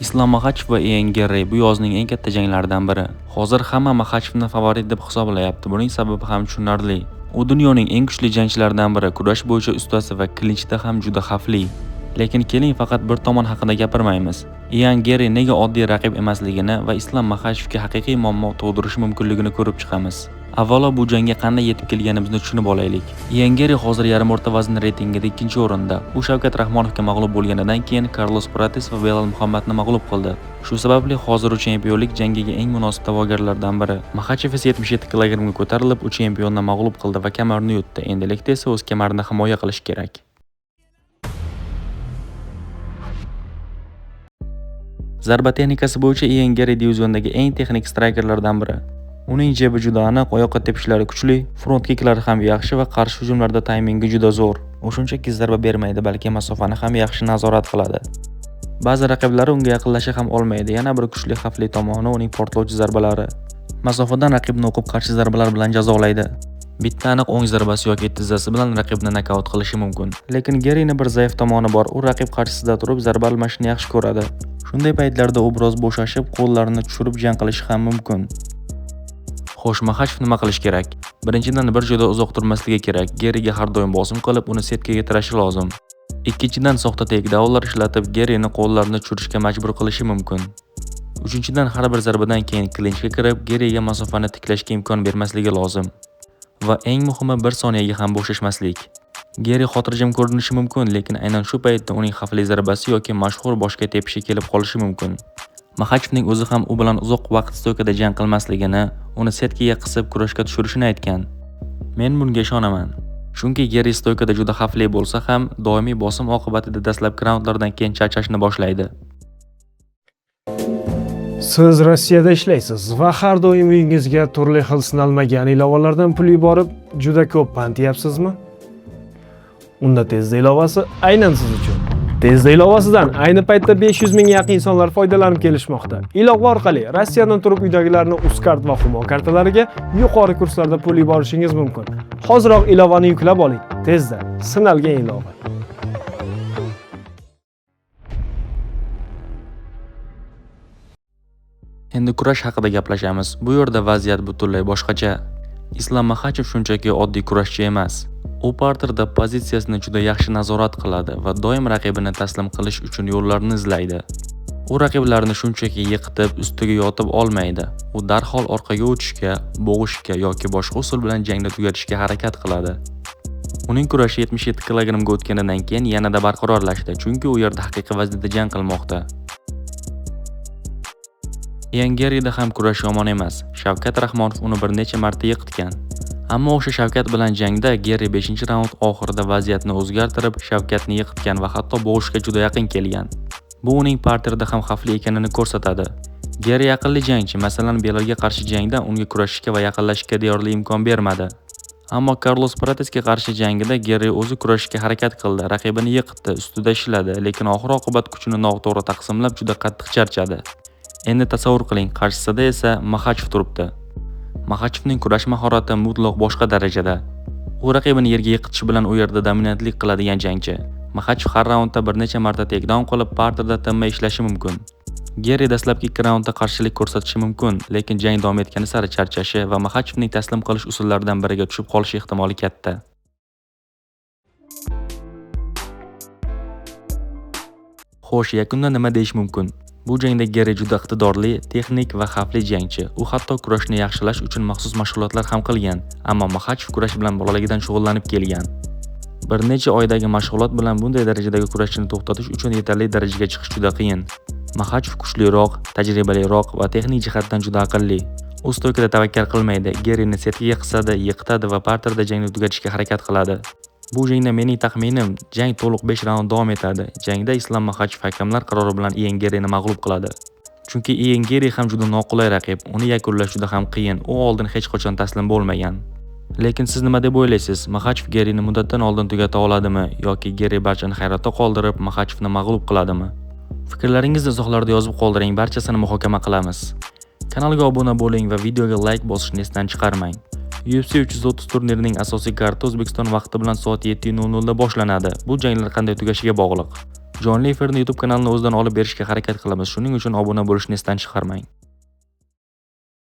Islom Maxachev va Ian Gerri bu yozning eng katta janglaridan biri. Hozir hamma Maxachevni favorit deb hisoblayapti. Buning sababi ham tushunarli. U dunyoning eng kuchli jangchilaridan biri, kurash bo'yicha ustasi va klinchda ham juda xavfli. Lekin keling faqat bir tomon haqida gapirmaymiz. Ian Gerri nega oddiy raqib emasligini va Islom Maxachevga haqiqiy muammo tug'dirishi mumkinligini ko'rib chiqamiz. Avvalo bu jangga qanday yetib kelganimizni tushunib olaylik. Ian Gerri hozir yarim o'rta vazn reytingida 2-o'rinda. U Shavkat Rahmonovga mag'lub bo'lganidan keyin Karlos Prates va Belal Muhammadni mag'lub qildi. Shu sababli hozir u chempionlik jangiga eng munosib da'vogarlardan biri. Maxachev esa 77 kilogramga ko'tarilib, u chempionni mag'lub qildi va kamarni yutdi. Endilikda esa o'z kamarini himoya qilish kerak. Zarba texnikasi bo'yicha Ian Gerri diviziondagi eng texnik straykerlardan biri. Uning jebi juda aniq, oyoqqa tepishlari kuchli, front kiklari ham yaxshi va qarshi hujumlarda taymingi juda zo'r. U shunchaki zarba bermaydi, balki masofani ham yaxshi nazorat qiladi. Ba'zi raqiblari unga yaqinlasha ham olmaydi. Yana bir kuchli xavfli tomoni uning portlovchi zarbalari. Masofadan raqibni o'qib qarshi zarbalar bilan jazolaydi. Bitta aniq o'ng zarbasi yoki tizzasi bilan raqibni nokaut qilishi mumkin. Lekin Gerrining bir zaif tomoni bor. U raqib qarshisida turib zarba almashishni yaxshi ko'radi. Shunday paytlarda u biroz bo'shashib, qo'llarini tushirib jang qilishi ham mumkin. Xo'sh, Maxachev nima qilish kerak? Birinchidan, bir joyda uzoq turmasligi kerak. Gerriga har doim bosim qilib, uni setkaga tirashi lozim. Ikkinchidan, soxta takedownlar ishlatib, Gerrini qo'llarini tushirishga majbur qilishi mumkin. Uchinchidan, har bir zarbadan keyin klinchga kirib, Gerriga masofani tiklashga imkon bermasligi lozim. Va eng muhimi, bir soniyaga ham bo'shashmaslik. Gerri xotirjam ko'rinishi mumkin, lekin aynan shu paytda uning xavfli zarbasi yoki mashhur boshga tepishi kelib qolishi mumkin. Maxachevning o'zi ham u bilan uzoq vaqt stoykada jang qilmasligini, uni setkaga qisib kurashga tushirishini aytgan. Men bunga ishonaman. Chunki Gerri stoykada juda xavfli bo'lsa ham, doimiy bosim oqibatida dastlabki raundlardan keyin charchashni boshlaydi. Siz Rossiyada ishlaysiz va har doim uyingizga turli xil sinalmagan ilovalardan pul yuborib, juda ko'p pand yeyapsizmi? Unda Tezda ilovasi aynan siz uchun. Tezda ilovasidan ayni paytda 500 mingga yaqin insonlar foydalanib kelishmoqda. Ilova orqali Rossiyadan turib uydagilarni Uzcard va Humo kartalariga yuqori kurslarda pul yuborishingiz mumkin. Hoziroq ilovani yuklab oling. Tezda, sinalgan ilova. Endi kurash haqida gaplashamiz. Bu yerda vaziyat butunlay boshqacha. Islom Maxachev shunchaki oddiy kurashchi emas. U parterda pozitsiyasini juda yaxshi nazorat qiladi va doim raqibini taslim qilish uchun yo'llarni izlaydi. U raqiblarni shunchaki yiqitib, ustiga yotib olmaydi. U darhol orqaga o'tishga, bo'g'ishga yoki boshqa usul bilan jangni tugatishga harakat qiladi. Uning kurashi 77 kilogramga o'tganidan keyin yanada barqarorlashdi, chunki u yerda haqiqiy vaznda jang qilmoqda. Ian Gerrida ham kurash yomon emas. Shavkat Rahmonov uni bir necha marta yiqitgan. Ammo o'sha Shavkat bilan jangda Gerri 5-raund oxirida vaziyatni o'zgartirib, Shavkatni yiqitgan va hatto bo'g'ishga juda yaqin kelgan. Bu uning parterda ham xavfli ekanini ko'rsatadi. Gerri aqlli jangchi, masalan, Belalga qarshi jangda unga kurashishga va yaqinlashishga deyarli imkon bermadi. Ammo Karlos Pratesga qarshi jangida Gerri o'zi kurashishga harakat qildi, raqibini yiqitdi, ustida ishladi, lekin oxir-oqibat kuchini noto'g'ri taqsimlab juda qattiq charchadi. Endi tasavvur qiling, qarshisida esa Maxachev turibdi. Maxachevning kurash mahorati mutlaq boshqa darajada. U raqibini yerga yiqitish bilan u yerda dominantlik qiladigan jangchi. Maxachev har raundda bir necha marta takedown qilib, parterda tinmay ishlashi mumkin. Gerri dastlabki 2 raundda qarshilik ko'rsatishi mumkin, lekin jang davom etgani sari charchashi va Maxachevning taslim qilish usullaridan biriga tushib qolishi ehtimoli katta. Xo'sh, yakunda nima deyish mumkin? Bu jangda Gerri juda iqtidorli, texnik va xavfli jangchi. U hatto kurashni yaxshilash uchun maxsus mashg'ulotlar ham qilgan, ammo Maxachev kurash bilan bolaligidan shug'ullanib kelgan. Bir necha oydagi mashg'ulot bilan bunday darajadagi kurashchini to'xtatish uchun yetarli darajaga chiqish juda qiyin. Maxachev kuchliroq, tajribaliroq va texnik jihatdan juda aqlli. U stoykada tavakkal qilmaydi, Gerrini setkaga qisadi, yiqitadi va parterda jangni tugatishga harakat qiladi. Bu jangda mening taxminim, jang to'liq 5 raund davom etadi. Jangda Islom Maxachev hakamlar qarori bilan Ian Gerrini mag'lub qiladi. Chunki Ian Gerri ham juda noqulay raqib, uni yakunlash juda ham qiyin. U oldin hech qachon taslim bo'lmagan. Lekin siz nima deb o'ylaysiz? Maxachev Gerrini muddatdan oldin tugata oladimi yoki Gerri barchani hayratda qoldirib, Maxachevni mag'lub qiladimi? Fikrlaringizni izohlarda yozib qoldiring, barchasini muhokama qilamiz. Kanalga obuna bo'ling va videoga like bosishni esdan chiqarmang. UFC 330 turnirining asosiy karti O'zbekiston vaqti bilan soat 7:00 da boshlanadi. Bu janglar qanday tugashiga bog'liq. Jonli efirni YouTube kanalini o'zidan olib berishga harakat qilamiz. Shuning uchun obuna bo'lishni esdan chiqarmang.